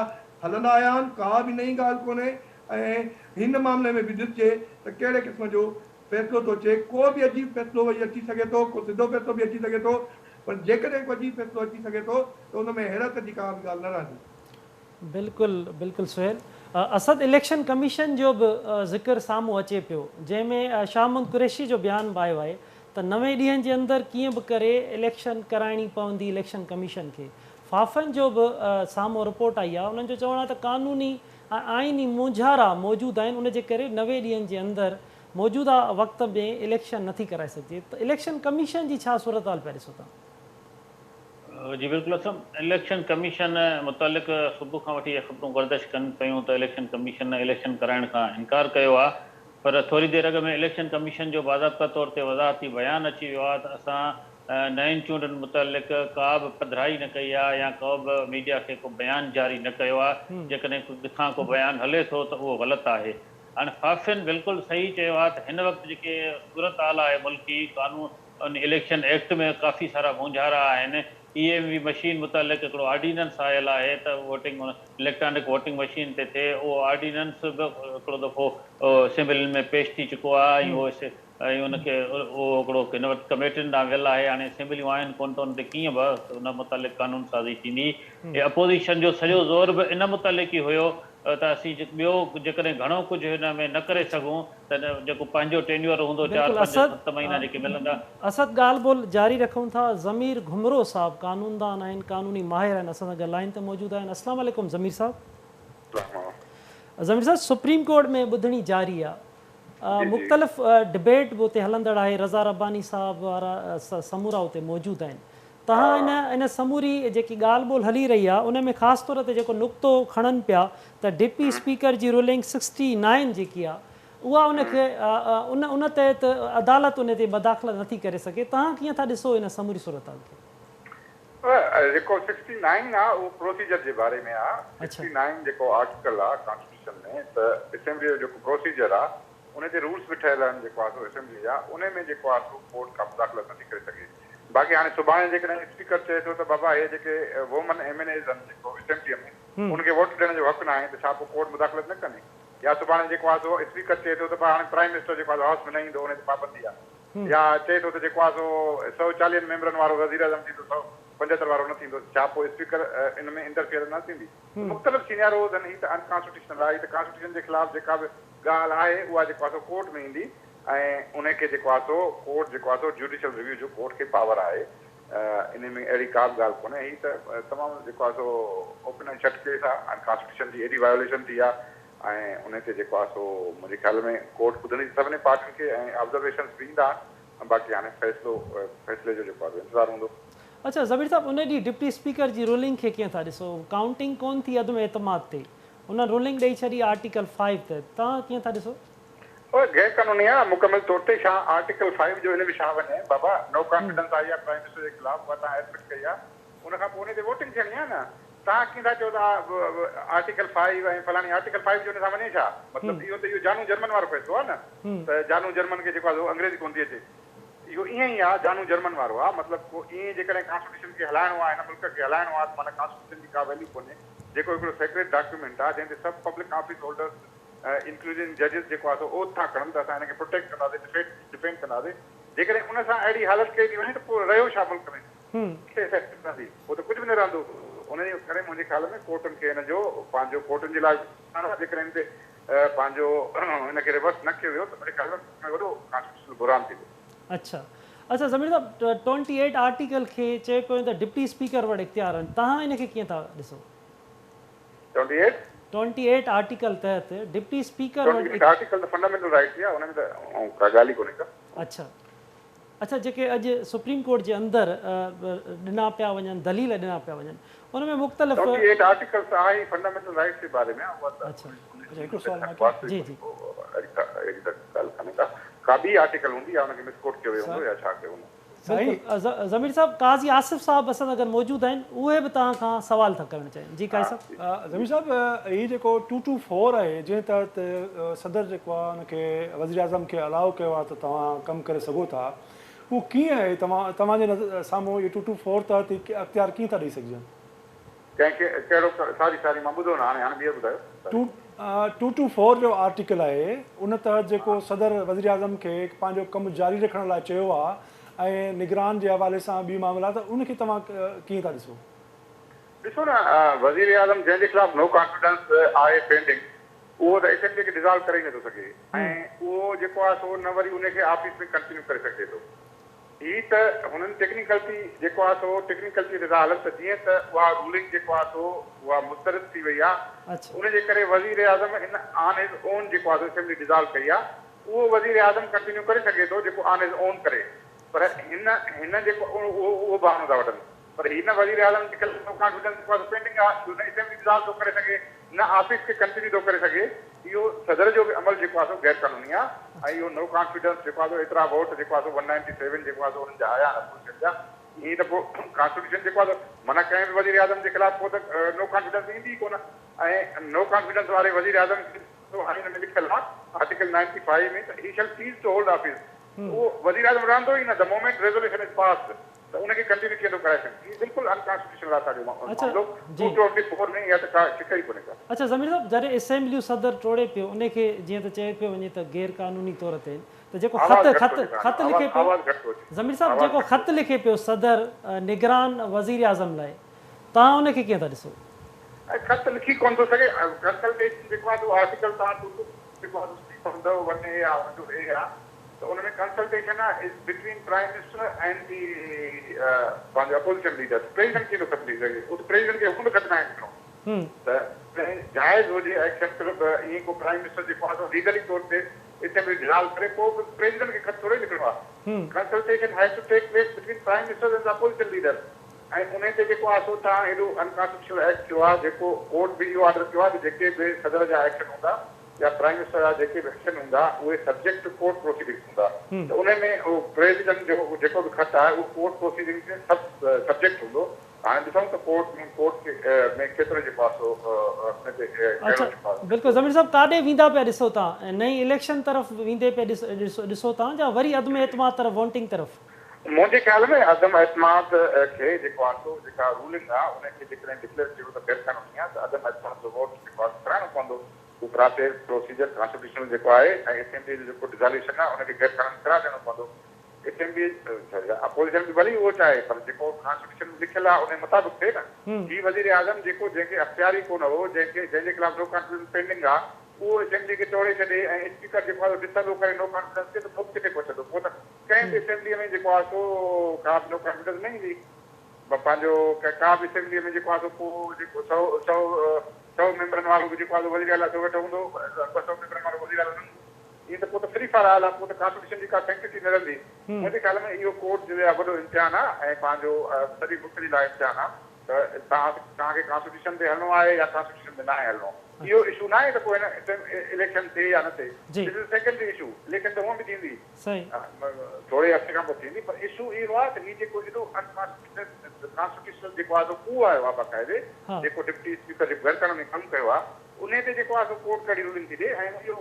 هلندا آيا آهن، ڪا به نئين ڳالهه ڪونهي ۽ هن معاملي ۾ به ڏسجي ته ڪهڙي قسم جو فيصلو ٿو اچي، ڪو به عجيب فيصلو وري اچي سگهي ٿو، ڪو سڌو فيصلو به اچي سگهي ٿو، پر جيڪڏهن ڪو عجيب فيصلو اچي سگهي ٿو ته ان ۾ حيرت جي ڪا به ڳالهه نه رهندي. بلڪل بلڪل سهيل اسد اليڪشن ڪميشن جو به ذڪر سامهون اچي پيو جنهن ۾ شاهه محمود قريشي جو بيان به آيو آهي ته 90 ڏينهن جي اندر ڪيئن به ڪري اليڪشن ڪرائڻي پوندي اليڪشن ڪميشن کي فافن جو به سامهون رپورٽ آئي آهي انهن جو چوڻ آهي ته قانوني ۽ آئيني مونجهارا موجود آهن ان جي ڪري 90 ڏينهن جي اندر موجوده وقت ۾ اليڪشن نٿي ڪرائي سگهجي ته اليڪشن ڪميشن جي ڇا صورتحال پيا ڏسو توهان؟ جي بلڪل اسلم اليڪشن ڪميشن متعلق صبح کان وٺي اهي خبرون گردش ڪن پيون ته اليڪشن ڪميشن اليڪشن ڪرائڻ کان انڪار ڪيو آهي پر ٿوري دير اڳ ۾ اليڪشن ڪميشن جو باضابطه طور تي وضاحتي بيان اچي ويو آهي ته اسان نئين چونڊن متعلق ڪا به پڌرائي نه ڪئي آهي يا ڪو به ميڊيا کي ڪو بيان جاري نه ڪيو آهي جيڪڏهن ڪٿان ڪو بيان هلي ٿو ته اهو غلط آهي هاڻي فافين بلڪل صحيح چيو آهي ته هن وقت جيڪي صورتحال آهي ملڪي قانون ان اليڪشن ايڪٽ ۾ ڪافي سارا مونجهارا آهن، اي ايم وي مشين متعلق هڪڙو آرڊيننس آيل آهي ته ووٽنگ اليڪٽرانڪ ووٽنگ مشين تي ٿئي، اهو آرڊيننس به هڪڙو دفعو اسيمبلين ۾ پيش ٿي چڪو آهي ۽ اهو ۽ ان کي اهو هڪڙو هن وقت ڪميٽين ڏانهن ويل آهي، هاڻي اسيمبليون آهن ڪونه ته ان تي ڪيئن به ان متعلق قانون سازي ٿيندي. اپوزيشن جو سڄو زور به ان متعلق ئي هيو ته اسين ٻيو جيڪڏهن گهڻو ڪجهه هن ۾ نه ڪري سگهون ته جيڪو پنهنجو ٽينيوئر هوندو چار بلڪل پنج اسد ست مهينا جيڪي ملندا. اسد ڳالهه ٻولهه جاري رکون ٿا ضمير گهمرو صاحب قانوندان آهن قانوني ماهر آهن اسان سان گڏ لائين تي موجود آهن السلام عليڪم ضمير صاحب. ضمير صاحب سپريم ڪورٽ ۾ ٻڌڻي جاري آ جي جي. مختلف ڊبيٽ به اتي هلندڙ آهي رضا رباني صاحب وارا سمورا اتي موجود آهن توهان ان ان سموري جيڪي ڳالهه ٻولهه هلي رهي آهي ان ۾ خاص طور تي جيڪو نقطو کڻن پيا ته ڊپٽي اسپيڪر جي رولنگ 69 جيڪي آهي اها ان کي ان ان تحت عدالت ان تي مداخلت نٿي ڪري سگهي توهان ڪيئن ٿا ڏسو ان سموري صورتحال کي؟ جيڪو 69 آهي اهو پروسيجر جي باري ۾ آهي 69 جيڪو آرٽيڪل آهي ڪانسٽيٽيوشن ۾ ته اسيمبلي جو جيڪو پروسيجر آهي ان تي رولز به ٺهيل آهن جيڪو آهي سو اسيمبلي جا انهي ۾ جيڪو آهي سو ڪورٽ ڪا مداخلت نٿي ڪري سگهي باقي هاڻي سڀاڻي جيڪڏهن اسپيڪر چئي ٿو ته بابا هي جيڪي وومن ايم اين ايز آهن جيڪو اسيمبلي ۾ ان کي ووٽ ڏيڻ جو حق ناهي ته ڇا پوء ڪورٽ مداخلت نه ڪندي يا سڀاڻي جيڪو آهي سو اسپيڪر چئي ٿو ته ڀا هاڻي پرائيم منسٽر جيڪو آهي سو هائوس ۾ نه ايندو انهي تي پابندي آهي يا چئي ٿو ته جيڪو آهي سو 140 ميمبرن وارو وزيراعظم ٿيندو 175 وارو نه ٿيندو ڇا پوء اسپيڪر ان ۾ انٽرفيئرنس نه ٿيندي مختلف سيناريوز آهن هي ته ان ڪانسٽيٽيوشنل آهي هي ته ڪانسٽيٽيوشن جي خلاف جيڪا به ڳالهه آهي اها جيڪو آهي سو ڪورٽ ۾ ايندي ۽ انهي کي جيڪو آهي سو ڪورٽ جيڪو آهي سو جوڊيشل ريويو جو ڪورٽ کي پاور آهي انهي ۾ اهڙي ڪا به ڳالهه ڪونهي هي ته تمام جيڪو آهي سو اوپن ۽ شٽ ڪيس آهي ۽ ڪانسٽيٽيوشن جي ايڏي وايوليشن ٿي آهي ۽ انهي تي جيڪو آهي سو منهنجي خيال ۾ ڪورٽ ٻڌندي سڀني پارٽين کي ۽ آبزرويشنس به ايندا آهن باقي هاڻي فيصلو فيصلي جو جيڪو آهي سو انتظار هوندو. اڇا ضمير صاحب ان ڏينهن ڊپٽي اسپيڪر جي رولنگ کي ڪيئن ٿا ڏسو ڪائونٽنگ ڪون ٿي عدم اعتماد تي انهن رولنگ ڏئي ڇڏي آرٽيڪل فائيو تحت توهان ڪيئن ٿا ڏسو؟ اهي غير قانوني آ مڪمل طور تي ڇا آرٽيڪل فائيو جو ان ۾ ڇا وڃي بابا نو ڪانفيڊنس آئي آ پرائيم منسٽر جي خلاف اها توهان ايڊمٽ ڪئي آ ان کان پوء ان تي ووٽنگ ٿيڻي آ نه توهان ڪيئن ٿا چئو ته آرٽيڪل فائيو ۽ فلاڻي آرٽيڪل فائيو جو ان سان وڃي ڇا مطلب اهو ته اهو جانو جرمن وارو فيصلو آ نه ته جانو جرمن کي جيڪو آ سو انگريزي ڪونه ٿي اچي اهو ائين ئي آ جانو جرمن وارو آ مطلب ڪو ائين جيڪڏهن ڪانسٽيٽيوشن کي هلائڻو آ هن ملڪ کي هلائڻو آ ته معنيٰ ڪانسٽيٽيوشن جي ڪا ويليو ڪونهي جيڪو هڪڙو سيڪريڊ ڊاڪيومينٽ آ جنهن تي سڀ پبلڪ آفيس هولڊرز انڪلوڊنگ ججز جيڪو آ سو اوٿ ٿا کڻن ته اسان هن کي پروٽيڪٽ ڪنداسين ڊفينڊ ڊفينڊ ڪنداسين جيڪڏهن ان سان اهڙي حالت ڪئي ٿي وڃي ته پوء رهيو ڇا ملڪ ۾ ڪٿي افيڪٽ رهندي پوء ته ڪجهه به نه رهندو ان جي ڪري منهنجي خيال ۾ ڪورٽن کي هن جو پنهنجو ڪورٽن جي لاء جيڪڏهن هن تي پنهنجو ان کي ريورس نه ڪيو ويو ته منهنجي خيال ۾ وڏو ڪانسٽيٽيوشنل بحران ٿيندو. اڇا اڇا ضمير صاحب ٽوئنٽي ايٽ آرٽيڪل کي چيو پيو وڃي ته ڊپٽي اسپيڪر وٽ اختيار آهن توهان ان کي ڪيئن ٿا ڏسو؟ Twenty eight? Twenty eight article تحت ڊپٽي اسپيڪر وٽ ٽوئنٽي ايٽ آرٽيڪل ته فنڊامينٽل رائيٽس جي آهي ان ۾ ته ڪا ڳالهه ئي ڪونهي ڪا. اڇا اڇا جيڪي اڄ سپريم ڪورٽ جي اندر ڏنا پيا وڃن دليل ڏنا پيا وڃن ان ۾ مختلف. ٽوئنٽي ايٽ آرٽيڪلز ته آهي ئي فنڊامينٽل رائيٽس جي باري ۾ اها ته اڇا هڪڙو سوال مان ڪيان. جي جي. اهڙي ته ڳالهه ڪانهي ڪا ڪا ٻي آرٽيڪل هوندي يا ان کي مس ڪوٽ ڪيو ويو هوندو يا ڇا ڪيو هوندو. بلڪل ضمير صاحب قاضي آصف صاحب اسان سان گڏ موجود آهن اهي به توهان کان سوال ٿا ڪرڻ چاهين جي قاضي صاحب. ضمير صاحب هي جيڪو ٽو ٽو فور آهي جنهن تحت صدر جيڪو آهي ان کي وزيراعظم کي الاء ڪيو آهي ته توهان ڪم ڪري سگهو ٿا اهو ڪيئن آهي توهان توهان جي سامهون اهو ٽو ٽو فور تحت اختيار ڪيئن ٿا ڏئي سگهجن. ڪنهن کي ڪهڙو ساري ساري مان ٻڌو نه هاڻي هاڻي ٻيهر ٻڌايو ٽو ٽو ٽو فور جو آرٽيڪل آهي ان تحت جيڪو صدر وزيراعظم کي پنهنجو ڪم جاري رکڻ لاء چيو آهي ۽ نگران جي حوالي سان ٻي معاملا ته ان کي توهان ڪيئن ٿا ڏسو؟ ڏسو نه وزيراعظم جنهن جي خلاف نو ڪانفيڊنس آهي پينڊنگ اهو ته اسيمبلي کي ڊزالو ڪري ئي نٿو سگهي ۽ اهو جيڪو آهي سو نه وري ان کي آفيس ۾ ڪنٽينيو ڪري سگهجي ٿو. هي ته هنن ٽيڪنيڪلٽي جيڪو آهي سو ٽيڪنيڪلٽي تي ٿا هلن ته جيئن ته اها رولنگ جيڪو آهي سو اها مسترد ٿي وئي آهي ان جي ڪري وزير اعظم ان آن his own جيڪو آهي سو اسيمبلي ڊزالو ڪئي آهي اهو وزير اعظم ڪنٽينيو ڪري سگهي ٿو جيڪو آن his own ڪري پر هن هن جيڪو اهو اهو بهانو ٿا وٺن پر هي نه وزير اعظم جي خلاف نو ڪانفيڊنس جيڪو آهي سو پينڊنگ آهي اهو نه اسيمبلي ڊزالو ٿو ڪري سگهي نه آفيس کي ڪنٽينيو ٿو ڪري سگهي اهو صدر جو به عمل جيڪو آهي سو غير قانوني آهي ۽ اهو نو ڪانفيڊنس جيڪو آهي سو ايترا ووٽ جيڪو آهي سو ون نائنٽي سيون جيڪو آهي سو انهن جا آيا آهن اپوزيشن جا ائين ته پوء ڪانسٽيٽيوشن جيڪو آهي سو معنيٰ ڪنهن به وزير اعظم جي خلاف پوء ته نو ڪانفيڊنس ايندي ئي ڪونه ۽ نو ڪانفيڊنس واري وزير اعظم کي سو آئين ۾ لکيل آهي آرٽيڪل نائنٽي فائيو ۾ ته هي شل سيز ٽو هولڊ آفيس اهو وزير اعظم رهندو ئي نه the moment resolution is passed ته ان کي ڪنٽينيو ڪيئن ٿو ڪرائي سگهجي؟ هي بلڪل ان ڪانسٽيٽيوشنل آهي اسان جو معاملو ٽو ٽوئنٽي فور ۾ اها ته ڪا شڪ ئي ڪونهي ڪا. اڇا ضمير صاحب جڏهن اسيمبليون صدر ٽوڙي پيو ان کي جيئن ته چيو پيو وڃي ته غير قانوني طور تي ته جيڪو آواز خط گهٽ ٿو خط اچي توهان جو خط آواز لکي پيو آواز گهٽ ٿو اچي ضمير صاحب آواز جيڪو گهٽ ٿو خط اچي. لکي پيو صدر نگران وزير اعظم لاء توهان ان کي ڪيئن ٿا ڏسو؟ ۽ خط لکي ڪونه ٿو سگهي ڪنسلٽيشن جيڪو آهي سو آرٽيڪل توهان ٽو ٽو جيڪو آهي سو پڙهندؤ ون اي آهي ان جو اي آهي ته ان ۾ ڪنسلٽيشن آهي is between prime minister and the پنهنجو اپوزيشن ليڊر پريزيڊنٽ ڪيئن ٿو خط لکي سگهي اهو ته پريزيڊنٽ کي حڪم به خط ناهي لکڻو ته جائز هجي ايڪشن صرف ائين ڪو پرائيم منسٽر جيڪو آهي سو ليگلي طور تي اسيمبلي ڊزالو ڪري پوء به پريزيڊنٽ کي خط ٿوري لکڻو آهي consultation has to take place between prime minister and opposition leader ۽ انهي تي جيڪو آهي سو تان ايڏو انڪانسٽيٽيوشنل ايڪٽ ٿيو آهي جيڪو ڪورٽ به اهو آرڊر ڪيو آهي ته جيڪي به صدر جا ايڪشن هوندا يا پرائيم منسٽر جا جيڪي به ايڪشن هوندا اهي سبجيڪٽ ٽو ڪورٽ پروسيڊنگس هوندا ته انهي ۾ اهو پريزيڊنٽ جو جيڪو به خط آهي اهو ڪورٽ پروسيڊنگس ۾ سبجيڪٽ هوندو هاڻي ڏسون ته ڪورٽ ۾ ڪورٽ ۾ ڪيترو جيڪو آهي سو ان تي ڪهڙو اڇا جيڪو آهي بلڪل ضمير صاحب ڪاڏي ويندا پيا ڏسو تان نئين اليڪشن طرف ويندي پيا ڏسو تان يا وري عدم اعتماد طرف وونٽنگ طرف؟ منهنجي خيال ۾ عدم اعتماد کي جيڪو آهي سو جيڪا رولنگ آهي ان کي جيڪڏهن ڊڪليئر ڪيو ته غير قانوني آهي ته عدم اعتماد جو ووٽ جيڪو آهي سو ڪرائڻو پوندو. اهو پراسيس، پروسيجر، ڪانسٽيٽيوشنل جيڪو آهي ۽ اسيمبلي جو جيڪو ڊزاليوشن آهي ان کي غير قانوني قرار ڏيڻو پوندو. اسيمبلي سوري اپوزيشن به ڀلي اهو چاهي پر جيڪو ڪانسٽيٽيوشن ۾ لکيل آهي ان مطابق ٿئي نه. هي وزير اعظم جيڪو جنهن کي اختيار ئي ڪونه هو جنهن کي جنهن جي خلاف نو ڪانفيڊنس پينڊنگ آهي اهو اسيمبلي کي ٽوڙي ڇڏي ۽ اسپيڪر جيڪو آهي سو ڏسندو ڪري نو ڪانفيڊنس کي ته پوء ڪٿي پهچندو پوء ته ڪنهن به اسيمبليء ۾ جيڪو آهي سو ڪا به نو ڪانفيڊنس نه ايندي. پنهنجو ڪا به اسيمبليء ۾ جيڪو آهي سو ڪو جيڪو سئو سئو سئو ميمبرن وارو به جيڪو آهي سو وزير اعليٰ ٿيو ويٺو هوندو، 200 ميمبرن وارو وزير اعليٰ نه هوندو. ائين ته پوء ته فري فار آل آهي، پوء ته ڪانسٽيٽيوشن جي ڪا سينڪٽي نه رهندي. منهنجي خيال ۾ اهو ڪورٽ جي لاء وڏو امتحان آهي ۽ پنهنجو سڄي ملڪ جي لاء امتحان آهي ته توهان توهان کي ڪانسٽيٽيوشن تي هلڻو آهي يا ڪانسٽيٽيوشن تي ناهي هلڻو. اهو اشو ناهي ته ڪو هن اليڪشن ٿئي يا نه ٿئي. This is secondary issue. Election ته هونئن به ٿيندي. ٿوري عرصي کان پوء ٿيندي پر اشو اهو آهي ته هي جيڪو ايڏو ان ڪانسٽيٽيوشنل جيڪو آهي سو ڪو آيو آهي باقاعدي جيڪو ڊپٽي اسپيڪر جيڪو غير قانوني ڪم ڪيو آهي انهي تي جيڪو آهي سو ڪورٽ ڪهڙي رولنگ ٿي ڏي ۽ اهو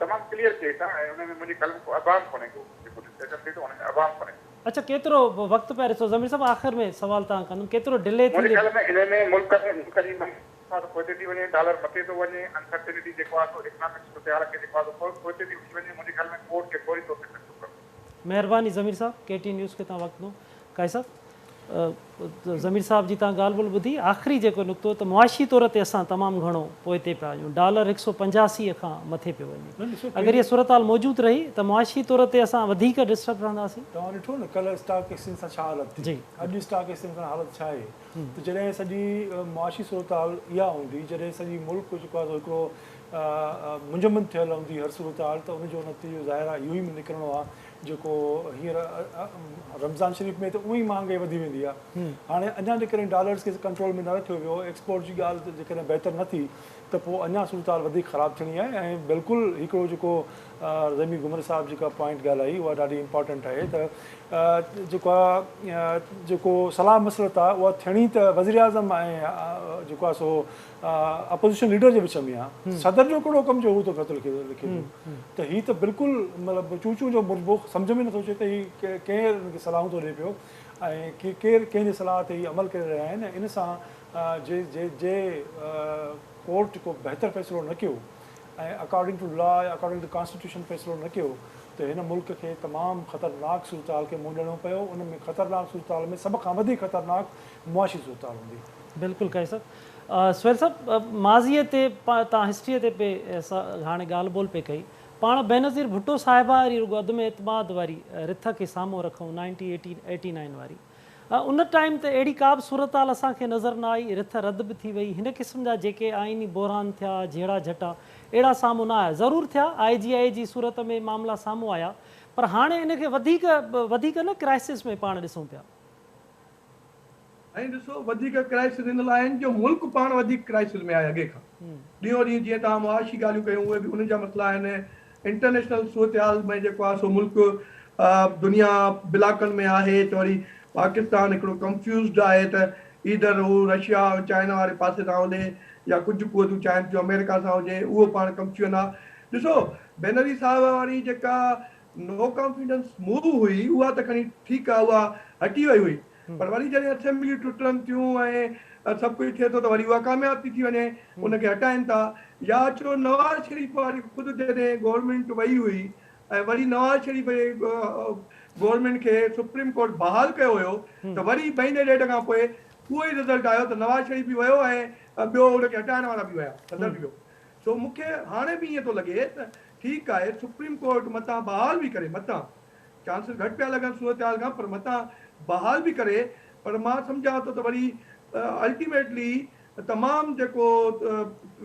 تمام ڪليئر ڪيس آهي ۽ ان ۾ منهنجي خيال ۾ ڪو ابهام ڪونهي ڪو جيڪو ڊسڪشن ٿئي ٿو ان ۾ ابهام ڪونهي ڪو. اڇا ڪيترو وقت پيا ڏسو ضمير صاحب آخر ۾ سوال توهان ڪندم ڪيترو ڊلي منهنجي ٿيندي. خيال ۾ انهي ۾ ملڪ ۾ ملڪ جي معيشت پوئتي ٿي وڃي ڊالر مٿي ٿو وڃي انسرٽينٽي جيڪو آهي سو اڪنامڪ صورتحال کي جيڪو آهي سو پوئتي ٿي وٺي وڃي منهنجي خيال ۾ ڪورٽ کي فوري طور تي فيصلو ڪرڻو. مهرباني ضمير صاحب ڪي ٽي نيوز کي توهان وقت ڏنو قائد صاحب ضمير صاحب جي توهان ڳالهه ٻولهه ٻڌي آخري جيڪو نقطو ته معاشي طور تي اسان تمام گهڻو پوئتي پيا آهيون ڊالر هڪ سو پنجاسي کان مٿي پيو وڃي اگر هيء صورتحال موجود رهي ته معاشي طور تي اسان وڌيڪ ڊسٽرب رهنداسين. توهان ڏٺو نه ڪلهه اسٽاڪ ايڪسچينج سان ڇا حالت ٿي اڄ اسٽاڪ ايڪسچينج سان حالت ڇا آهي ته جڏهن سڄي معاشي صورتحال اها هوندي، جڏهن سڄي ملڪ جيڪو آهي سو هڪڙو منجمد ٿيل هوندي هر صورتحال ته ان جو نتيجو ظاهر آهي اهو ئي نڪرڻو آهي جيڪو هينئر رمضان شريف ۾ ته اونئن ئي مهانگائي وڌي ويندي آهي هاڻي اڃا جيڪڏهن ڊالرز کي ڪنٽرول ۾ نه رکيو ويو ايڪسپورٽ جي ڳالهه جيڪڏهن بهتر نه ٿي ته پوء اڃا صورتحال وڌيڪ خراب ٿيڻي آهي ۽ بلڪل هڪڙو جيڪو ضمير گهمري صاحب جيڪا پوائنٽ ڳالهائي اها ڏاڍي امپارٽنٽ آهي ته جيڪو آهي جيڪو صلاح مصلحت آهي اها ٿيڻي ته وزيراعظم ۽ جيڪو آهي سو اپوزيشن ليڊر جي وچ ۾ آهي صدر جو ڪهڙو ڪم جو هو ٿو خط لکي لکي ٿو ته هي ته بلڪل مطلب چون چون جو مربو سمجهه ۾ نٿو اچي ته هي ڪير هن کي صلاحون ٿو ڏي پيو ۽ ڪير ڪنهن جي صلاح تي هي عمل ڪري رهيا آهن ۽ ان سان جي جي جي ڪورٽ ڪو بهتر فيصلو نه ڪيو ۽ اڪارڊنگ ٽو لا يا اڪارڊنگ ٽو ڪانسٽيٽيوشن فيصلو نه ڪيو ته هن ملڪ کي تمام خطرناڪ صورتحال کي منهن ڏيڻو پيو ان ۾ خطرناڪ صورتحال ۾ سڀ کان وڌيڪ خطرناڪ معاشي صورتحال هوندي. بلڪل قائي صاحب. سهيل صاحب ماضيء تي توهان هسٽريء تي پئي هاڻي ڳالهه ٻولهه پئي ڪئي. پاڻ بينظير ڀٽو صاحبه واري رڳو عدم اعتماد واري رٿ کي سامهون رکون نائنٽي ايٽي نائين واري ان ٽائيم ته اهڙي ڪا به صورتحال اسان کي نظر نه آئي رٿ رد به ٿي وئي هن قسم جا جيڪي آئيني بحران ٿيا جهيڙا جهٽا اهڙا سامهون نه آيا ضرور ٿيا آء جي آء جي صورت ۾ معاملا سامهون آيا پر هاڻي ان کي وڌيڪ وڌيڪ نه ڪرائسس ۾ پاڻ ڏسون پيا. ۽ ڏسو وڌيڪ ڪرائسس ان لاء آهن جو ملڪ پاڻ وڌيڪ ڪرائسس ۾ آهي اڳي کان ڏينهون ڏينهن جيئن توهان معاشي ڳالهيون ڪيون اهي به انهن جا مسئلا آهن انٽرنيشنل صورتحال ۾ جيڪو آهي سو ملڪ دنيا بلاڪن ۾ آهي ته وري پاڪستان هڪڙو ڪنفيوزڊ آهي ته ايدر هو رشيا ۽ چائنا واري پاسي سان هجي يا ڪجهه قوتون چاهين ٿيون آمريڪا سان هجي اهو پاڻ ڪنفيوزن آهي ڏسو بينظير صاحب واري جيڪا نو ڪانفيڊنس موو هئي اها ته کڻي ٺيڪ آهي اها هٽي وئي هئي پر وري جڏهن اسيمبليون ٽٽن ٿيون ۽ سڀ ڪجهه ٿئي ٿو ته وري اها ڪامياب ٿي ٿي وڃي ان کي هٽائين ٿا يا اچو نواز شريف واري خود جڏهن گورنمينٽ وئي هئي ۽ وري نواز شريف جي گورنمينٽ کي سپريم ڪورٽ بحال ڪيو هيو ته وري مهيني ڏيڍ کان پوء اهو ئي رزلٽ آيو ته نواز شريف به ويو ۽ ٻيو ان کي هٽائڻ وارا به ويا صدر به ويو سو مون کي هاڻي به ائين ٿو لڳي ته ٺيڪ آهي سپريم ڪورٽ متان بحال به ڪري متان چانسز گهٽ پيا لڳن صورتحال کان پر متان بحال به ڪري پر مان سمجهان ٿو ته وري الٽيميٽلي تمام جيڪو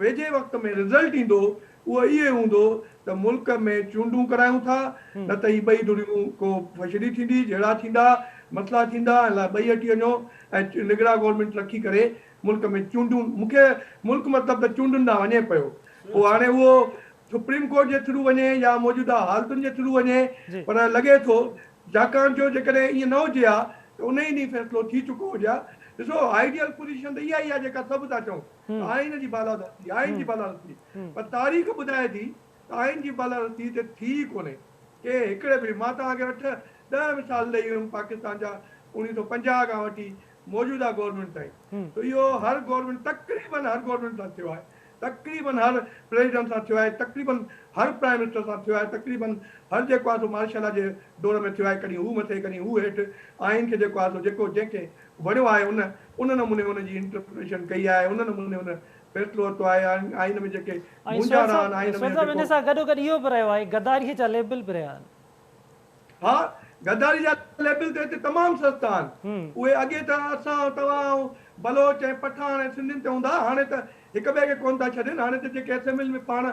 ويجهي وقت ۾ رزلٽ ايندو اهو اهو هوندو ته ملڪ ۾ چونڊون ڪرايون ٿا نه ته هي ٻئي ڌريون ڪو فشري ٿيندي جهيڙا ٿيندا مسئلا ٿيندا ان لاء ٻئي هٽي وڃو ۽ نگران گورنمينٽ رکي ڪري ملڪ ۾ چونڊون مون کي ملڪ مطلب ته چونڊن ڏانهن وڃي پيو پوء هاڻي اهو سپريم ڪورٽ جي ٿرو وڃي يا موجوده حالتن جي ٿرو وڃي پر لڳي ٿو ڇاڪاڻ جو جيڪڏهن ائين نه هجي ها ته ان ئي ڏينهن فيصلو ٿي چڪو هجي ها. ڏسو آئيڊيل پوزيشن ته اها ئي آهي جيڪا سڀ ٿا چئون ته آئين جي بالادستي آئين جي بالادستي پر تاريخ ٻڌائي ٿي ته آئين جي بالادستي هتي ٿي ئي ڪونهي ڪنهن هڪڙي به مان توهان کي اٺ ڏهه مثال ڏئي ويم پاڪستان جا 1950 کان وٺي موجوده گورنمينٽ تائين ته اهو هر گورنمينٽ تقريبن هر گورنمينٽ سان ٿيو آهي تقريبن هر پريزيڊنٽ سان ٿيو آهي، تقريبن هر پرائم منسٽر سان ٿيو آهي، تقريبن هر جيڪو آهي سو مارشل لا جي دور ۾ ٿيو آهي، ڪڏهن هو مٿي ڪڏهن هو هيٺ، آئين کي جيڪو آهي سو جيڪو جنهن کي وڻيو آهي ان ان نموني ان جي انٽرپريٽيشن ڪئي آهي، ان نموني ان فيصلو ورتو آهي، آئين ۾ جيڪي ۽ سهيل مونجهارا آهن صاحب آئين ۾ سهيل صاحب ان جيڪو. سان گڏوگڏ اهو به رهيو آهي غداريء جا ليبل به رهيا آهن. ها غداري جا ليبل ته هتي تمام سستا آهن. اهي اڳي ته اسان توهان ۽ بلوچ ۽ پٺاڻ ۽ سنڌين تي هوندا ها هاڻي ته هڪ ٻئي کي ڪونه ٿا ڇڏين هاڻي ته جيڪي اسيمبلين ۾ پاڻ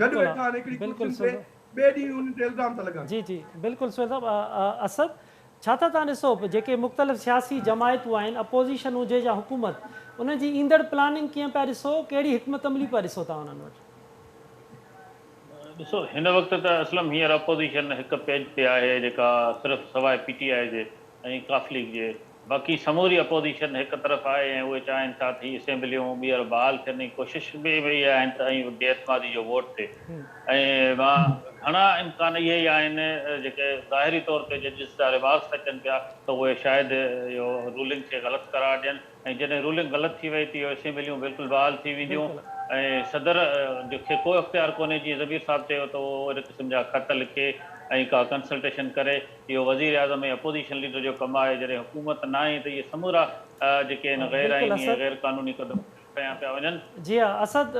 گڏ ويٺا آهن هڪڙي ڪرسين تي ٻئي ڏينهن انهن تي الزام ٿا لڳن. جي جي بلڪل سهيل صاحب اسد ڇا ٿا توهان ڏسو جيڪي مختلف سياسي جماعتون آهن اپوزيشن هجي يا حڪومت انهن جي ايندڙ پلاننگ ڪيئن پيا ڏسو ڪهڙي حڪمت عملي پيا ڏسو توهان انهن وٽ. ڏسو هن وقت ته اسلم هينئر اپوزيشن هڪ پيج تي آهي جيڪا صرف سواء پي ٽي آء جي ۽ قاف ليگ جي باقي سموري اپوزيشن هڪ طرف آهي ۽ اهي چاهين ٿا ته هي اسيمبليون ٻيهر بحال ٿين ۽ ڪوشش به اهي ئي آهن ته ۽ بي اعتمادي جو ووٽ ٿئي ۽ مان گهڻا امڪان اهي ئي آهن جيڪي ظاهري طور تي ججز جا ريمارڪس اچن پيا ته اهي شايد اهو رولنگ کي غلط قرار ڏين ۽ جڏهن رولنگ غلط ٿي وئي ته اهي اسيمبليون بلڪل بحال ٿي وينديون ۽ صدر کي ڪو اختيار ڪونهي جيئن ضمير صاحب چيو ته اهو ان قسم جا خط لکي ۽ ڪا ڪنسلٽيشن ڪري اهو وزير اعظم ۽ اپوزيشن ليڊر جو ڪم آهي جڏهن حڪومت ناهي ته اهي سمورا جيڪي آهن غير آئيني ۽ غير قانوني قدم کنيا پيا وڃن. جي ها اسد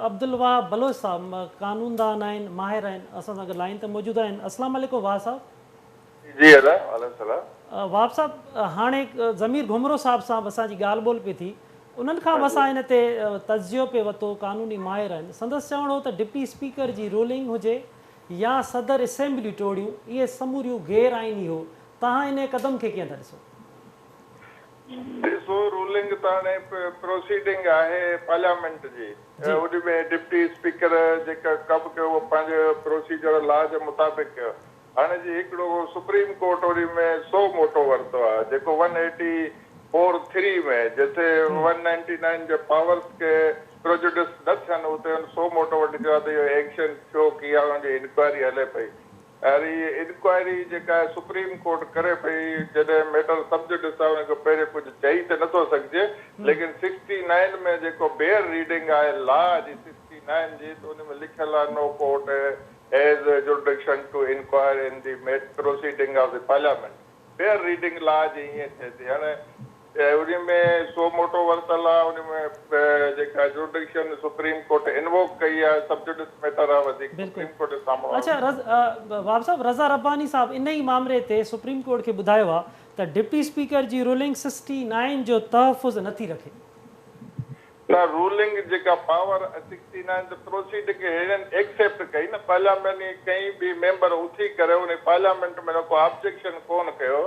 عبدالوهاب بلوچ صاحب قانوندان آهن ماهر آهن اسان سان گڏ لائين تي موجود آهن السلام عليڪم وهاب صاحب. جي ادا وعليڪم السلام. وهاب صاحب هاڻي ضمير گهمرو صاحب سان به اسان جي ڳالهه ٻولهه پئي ٿي انهن کان به اسان ان تي تجزيو پئي وتو قانوني ماهر آهن سندس چوڻ هو ته ڊپٽي اسپيڪر جي رولنگ هجي يا صدر اسيمبليون ٽوڙيون اهي سموريون غير آئيني هو توهان انهي قدم کي ڪيئن ٿا ڏسو؟ ڏسو رولنگ ته هاڻي پروسيڊنگ آهي پارليامينٽ جي ان ۾ ڊپٽي اسپيڪر جيڪا ڪم ڪيو اهو پنهنجي پروسيجر لا جي مطابق ڪيو هاڻي جي هڪڙو سپريم ڪورٽ انهي ۾ سو موٽو ورتو آهي جيڪو ون ايٽي فور ٿري ۾ جتي ون نائنٽي نائن جي پاورس کي پريجوڊس نه ٿين اتي هن سو موٽو وٺي چيو آهي ته اهو ايڪشن ٿيو ڪيئن آهي ان جي انڪوائري هلي پئي اري انڪوائري جيڪا سپريم ڪورٽ ڪري پئي، جڏهن ميٽر سب جوڊس آهي ان کان پهرين ڪجهه چئي ته نٿو سگهجي، ليڪن سڪسٽي نائن ۾ جيڪو بيئر ريڊنگ آهي لا جي سڪسٽي نائن جي ته ان ۾ لکيل آهي no court has jurisdiction to inquire in the proceeding of the parliament. Bare reading law جي ائين ٿئي ٿي. هاڻي انهي ۾ سو موٽو ورتل آ، انهي ۾ جيڪا جوڊڪشن سپريم ڪورٽ انووڪ ڪئي آ، سب جوڊس ميٽر آ، وڌيڪ سپريم ڪورٽ جي سامهون اڇا وهاب صاحب رضا رباني صاحب انهي ئي مامري تي سپريم ڪورٽ کي ٻڌايو آ ته ڊپٽي اسپيڪر جي رولنگ 69 جو تحفظ نٿي رکي. نه رولنگ جيڪا پاور 69 ته پروسيڊنگ هنن ايڪسيپٽ ڪئي نه پارليامينٽ ڪنهن به ميمبر اٿي ڪري ان پارليامينٽ ۾ ڪو آبجيڪشن ڪون ڪيو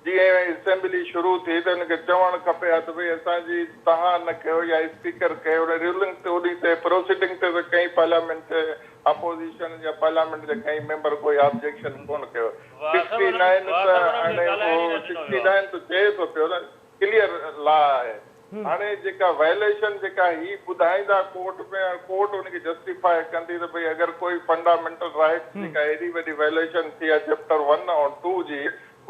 جيئن اسيمبلي شروع ٿي ته ان کي چوڻ کپي ها ته ڀئي اسان جي توهان نه ڪيو يا اسپيڪر ڪيو ان رولنگ تي انهي تي پروسيڊنگ تي ته ڪنهن پارليامينٽ اپوزيشن يا پارليامينٽ جي ڪنهن ميمبر ڪوئي آبجيڪشن ڪون ڪيو 69 ته هاڻي اهو 69 ته چئي ٿو پيو نه ڪليئر لا آهي هاڻي جيڪا وائليشن جيڪا هي ٻڌائيندا ڪورٽ ۾ ۽ ڪورٽ ان کي جسٽيفاء ڪندي ته ڀئي اگر ڪوئي فنڊامينٽل رائيٽس جيڪا ايڏي وڏي وائليشن ٿي آهي چيپٽر ون ۽ ٽو جي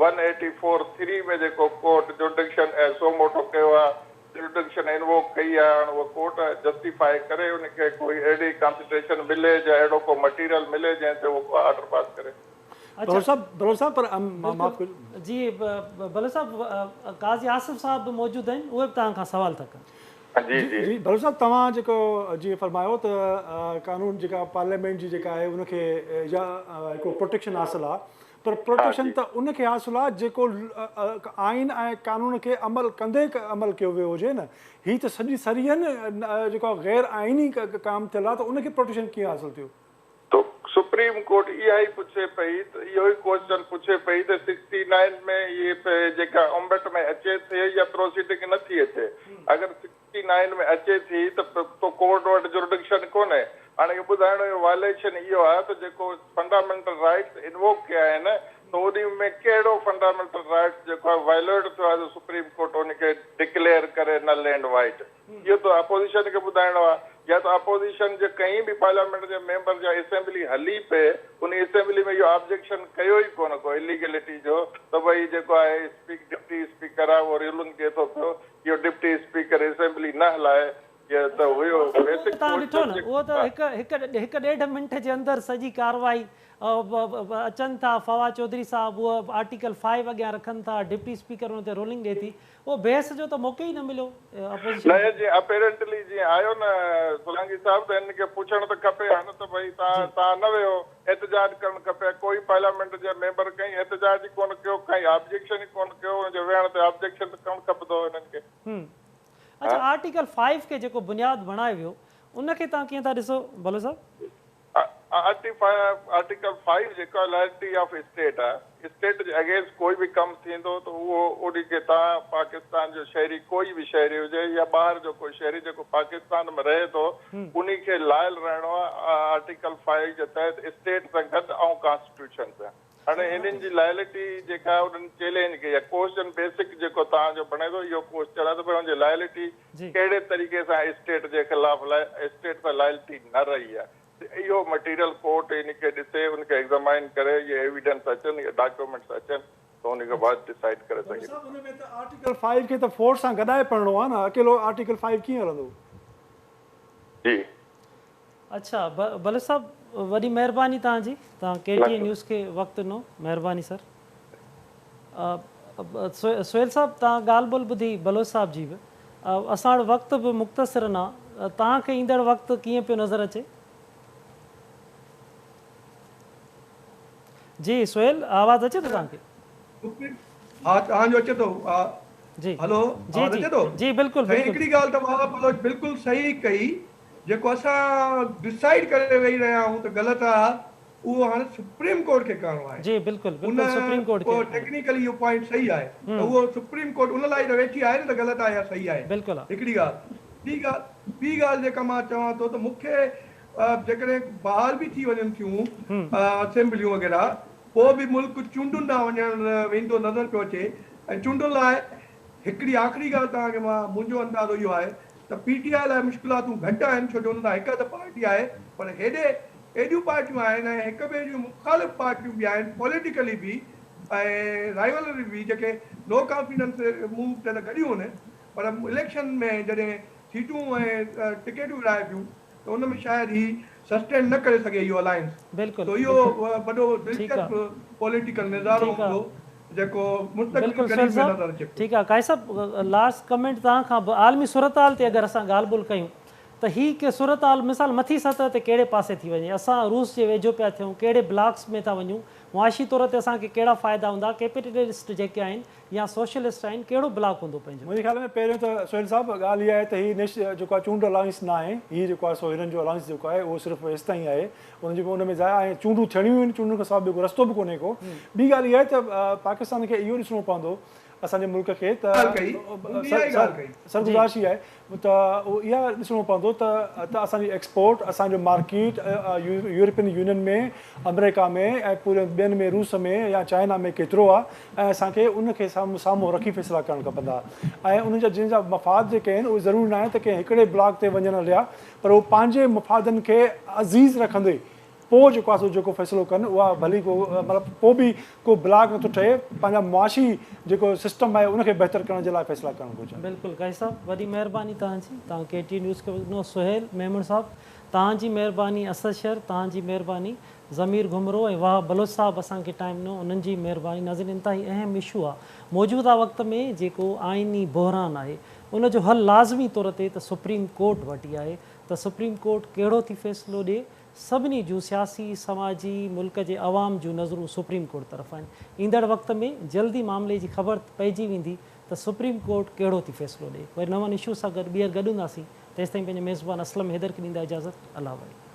ون ايٽي فور ٿري ۾ جيڪو ڪورٽ جوڊڪشن ۽ سو موٽو ڪيو آهي جوڊڪشن انووڪ ڪئي آهي هاڻ اها ڪورٽ جسٽيفاء ڪري ان کي ڪوئي اهڙي ڪانسيڊريشن ملي يا اهڙو ڪو مٽيريل ملي جنهن تي اهو ڪو آرڊر پاس ڪري. بلوچ صاحب بلوچ صاحب پر معاف ڪجو. جي بلوچ صاحب قاضي آصف صاحب به موجود آهن اهي به توهان کان سوال ٿا ڪن. جي جي. جي بلوچ صاحب توهان جيڪو جيئن فرمايو ته قانون جيڪا پارليامينٽ جي جيڪا آهي ان کي يا هڪڙو پروٽيڪشن حاصل آهي پر پروٽيڪشن ته ان کي حاصل آهي جيڪو آئين ۽ قانون کي عمل ڪندي عمل ڪيو ويو هجي نه هي ته سڄي صريحن جيڪو غير آئيني ڪام ٿيل آهي ته ان کي پروٽيڪشن ڪيئن حاصل ٿيو؟ ته سپريم ڪورٽ اها ئي پڇي پئي ته اهو ئي ڪوئسچن پڇي پئي ته سڪسٽي نائن ۾ اهي جيڪا ايمبٽ ۾ اچي ٿي يا پروسيڊنگ نه ٿي اچي اگر سڪسٽي نائن ۾ اچي ٿي ته تو ڪورٽ وٽ جورڊڪشن ڪونهي هاڻي اهو ٻڌائڻو اهو وائليشن اهو آهي ته جيڪو فنڊامينٽل رائٽس انووڪ ڪيا آهن ته انهي ۾ ڪهڙو فنڊامينٽل رائٽس جيڪو آهي وائليٽ ٿيو آهي جو سپريم ڪورٽ ان کي ڊڪليئر ڪري نل اينڊ وائڊ. اهو ته اپوزيشن کي ٻڌائڻو آهي يا ته اپوزيشن جي ڪنهن به پارليامينٽ جي ميمبر جا اسيمبلي هلي پئي ان اسيمبلي ۾ اهو آبجيڪشن ڪيو ئي ڪونه ڪو اليگلٽي جو ته ڀئي جيڪو آهي اسپيڪ ڊپٽي اسپيڪر آهي اهو رولنگ ڏئي ٿو پيو اهو ڊپٽي اسپيڪر اسيمبلي نه هلائي جيئن ته هيو اهو ته بيسڪ توهان ڏٺو ڪوئسچن نه اهو ته هڪ هڪ هڪ ڏيڍ منٽ جي اندر سڄي ڪارروائي اچن ٿا فواد چوڌري صاحب اهو آرٽيڪل فائيو اڳيان رکن ٿا ڊپٽي اسپيڪر ان تي رولنگ ڏئي ٿي اهو بحث جو ته موقعو ئي نه مليو اپوزيشن نه کي. جيئن اپيرنٽلي جيئن آيو نه سولانگي صاحب ته هنن کي پڇڻ ته کپي ها نه ته ڀئي توهان توهان نه ويهو احتجاج ڪرڻ کپي ها ڪوئي پارليامينٽ جي ميمبر ڪنهن احتجاج ئي ڪونه ڪيو ڪائي آبجيڪشن ئي ڪونه ڪيو ان جي ويهڻ تي آبجيڪشن ته ڪرڻ کپندو هو هنن کي. اڇا آرٽيڪل فائيو کي جيڪو بنياد بڻايو ويو ان کي توهان ڪيئن ٿا ڏسو بلوچ صاحب؟ آرٽيڪل فائيو جيڪو آهي لائلٽي آف اسٽيٽ آهي اسٽيٽ جي اگينسٽ ڪوئي به ڪم ٿيندو ته اهو انهي کي تان پاڪستان جو شهري ڪوئي به شهري هجي يا ٻاهر جو ڪوئي شهري جيڪو پاڪستان ۾ رهي ٿو انهي کي لائل رهڻو آهي آرٽيڪل فائيو جي تحت اسٽيٽ سان گڏ ۽ ڪانسٽيٽيوشن سان هاڻي هنن جي لائلٽي جيڪا آهي انهن چئلينج ڪئي آهي ڪوئسچن بيسڪ جيڪو توهان جو بڻي ٿو اهو ڪوئسچن آهي ته ڀئي ان جي لائلٽي ڪهڙي طريقي سان اسٽيٽ جي خلاف اسٽيٽ سان لائلٽي نه رهي آهي ته اهو مٽيريل ڪورٽ ان کي ڏسي ان کي ايگزامائن ڪري اهي ايويڊنس اچن اهي ڊاڪيومينٽس اچن ته ان کان بعد ڊسائيڊ ڪري بلوچ سگهي. صاحب ان ۾ ته آرٽيڪل فائيو کي ته فور سان گڏائي پڙهڻو آهي نه اڪيلو آرٽيڪل فائيو ڪيئن هلندو. جي. اڇا بلوچ صاحب وڏي مهرباني توهان جي توهان ڪي ٽي اين نيوز کي وقت ڏنو مهرباني سر سهيل صاحب توهان ڳالهه ٻولهه ٻڌي بلوچ صاحب جي به اسان وٽ وقت به مختصر آ توهان کي ايندڙ وقت ڪيئن پيو نظر اچي جي سهيل آواز اچي ٿو توهان کي ها توهان جو اچي ٿو جي هلو جي آواز جي اچي ٿو جي بلڪل سائين بلڪل هڪڙي ڳالهه ته وهاب بلوچ بلڪل صحيح ڪئي جيڪو اسان ڊسائيڊ ڪري ويهي رهيا آهيون ته غلط آ اهو هاڻي سپريم ڪورٽ کي ڪرڻو آهي. جي بلڪل بلڪل سپريم ڪورٽ کي. ان ٽيڪنيڪلي اهو پوائنٽ صحيح آهي ته اهو سپريم ڪورٽ ان لاء ئي ته ويٺي آهي نه ته غلط آهي يا صحيح آهي. بلڪل آ. هڪڙي ڳالهه ٻي ڳالهه ٻي ڳالهه جيڪا مان چوان ٿو ته مون کي جيڪڏهن بحال به ٿي وڃن ٿيون اسيمبليون وغيره پوء به ملڪ چونڊن ڏانهن وڃڻ ويندو نظر پيو اچي ۽ چونڊن لاء هڪڙي آخري ڳالهه توهان کي مان منهنجو اندازو اهو آهي ته پي ٽي آء لاء مشڪلاتون گهٽ آهن ڇو جو انهن سان هڪ اڌ پارٽي آهي پر هيڏي ايڏيون پارٽيون آهن ۽ هڪ ٻئي جون مخالف پارٽيون به آهن پوليٽيڪلي به ۽ رائيولري به جيڪي نو ڪانفيڊنس موو تي ته گڏيون هن پر اليڪشن ۾ جڏهن سيٽون ۽ ٽڪيٽون ورهائبيون ته ان ۾ شايد هي سسٽين نه ڪري سگهي اهو الائنس بلڪل سو اهو وڏو ٺيڪ آ دلچسپ پوليٽيڪل نظارو ٺيڪ آ هوندو جيڪو مستقبل بلڪل قريب سهيل ۾ صاحب نظر اچي پيو. ٺيڪ آ قاضي صاحب لاسٽ ڪمينٽ توهان کان به عالمي صورتحال تي اگر اسان ڳالهه ٻولهه ڪيون ته هي ڪي صورتحال مثال مٿي سطح تي ڪهڙي پاسي ٿي وڃي اسان روس جي ويجهو پيا ٿيون ڪهڙي بلاڪس ۾ ٿا وڃون معاشي طور تي اسان کي ڪهڙا فائدا هوندا ڪيپيٽلسٽ جيڪي آهن يا سوشلسٽ آهن ڪهڙو بلاڪ هوندو پنهنجو. منهنجي خيال ۾ پهريون ته سهيل صاحب ڳالهه اها آهي ته هي نيش جيڪو آهي چونڊ الائنس نه آهي هي جيڪو آهي سو هنن جو الائنس جيڪو آهي اهو صرف هيستائين آهي ان جي ان ۾ ضايع آهي چونڊون ٿيڻيون آهن چونڊن کان سواء ٻيو ڪو رستو به ڪونهي ڪو ٻي ڳالهه اها آهي ته پاڪستان کي اهو ڏسڻو پوندو اسان جي ملڪ کي ته ڳالهه ڪئي مون اها ئي ڳالهه ڪئي. سر گذارش اها آهي ته اها ڏسڻو پوندو ته ته اسان جي ايڪسپورٽ اسان جو مارڪيٽ يورپين يونين ۾ آمريڪا ۾ ۽ پوري ٻين ۾ روس ۾ يا چائنا ۾ ڪيترو آهي ۽ اسان کي ان کي سامهون رکي فيصلا ڪرڻ کپندا ۽ انهن جا جن جا مفاد جيڪي آهن اهي ضروري ناهي ته ڪنهن هڪڙي بلاڪ تي وڃن هليا پر هو پنهنجي مفادن کي عزيز رکندي پوء جيڪو آهي سو جيڪو فيصلو ڪن اها ڀلي ڪو مطلب پوء به ڪو بلاڪ نٿو ٺهي پنهنجا معاشي جيڪو سسٽم آهي ان کي بهتر ڪرڻ جي لاء فيصلا ڪرڻ گهرجن. بلڪل قاضي صاحب وڏي مهرباني توهان جي توهان ڪي ٽي نيوز کي وقت ڏنو سهيل ميمڻ صاحب توهان جي مهرباني اسد شر توهان جي مهرباني ضمير گهمرو ۽ وهاب بلوچ صاحب اسان کي ٽائيم ڏنو انهن جي مهرباني ناظرين انتهائي اهم اشو آهي موجوده وقت ۾ جيڪو آئيني بحران آهي ان جو حل لازمي طور تي ته سپريم ڪورٽ وٽ ئي آهي ته سپريم ڪورٽ ڪهڙو ٿي فيصلو ڏي سڀني جون سياسي، سماجي، ملڪ جي عوام جون نظرون سپريم ڪورٽ طرف آهن. ايندڙ وقت ۾ جلدي معاملي جي خبر پئجي ويندي ته سپريم ڪورٽ ڪهڙو ٿي فيصلو ڏئي. وري نون اشوز سان گڏ ٻيهر گڏ هونداسين. تيستائين پنهنجي ميزبان اسلم حيدر کي ڏيندا اجازت. الله واري.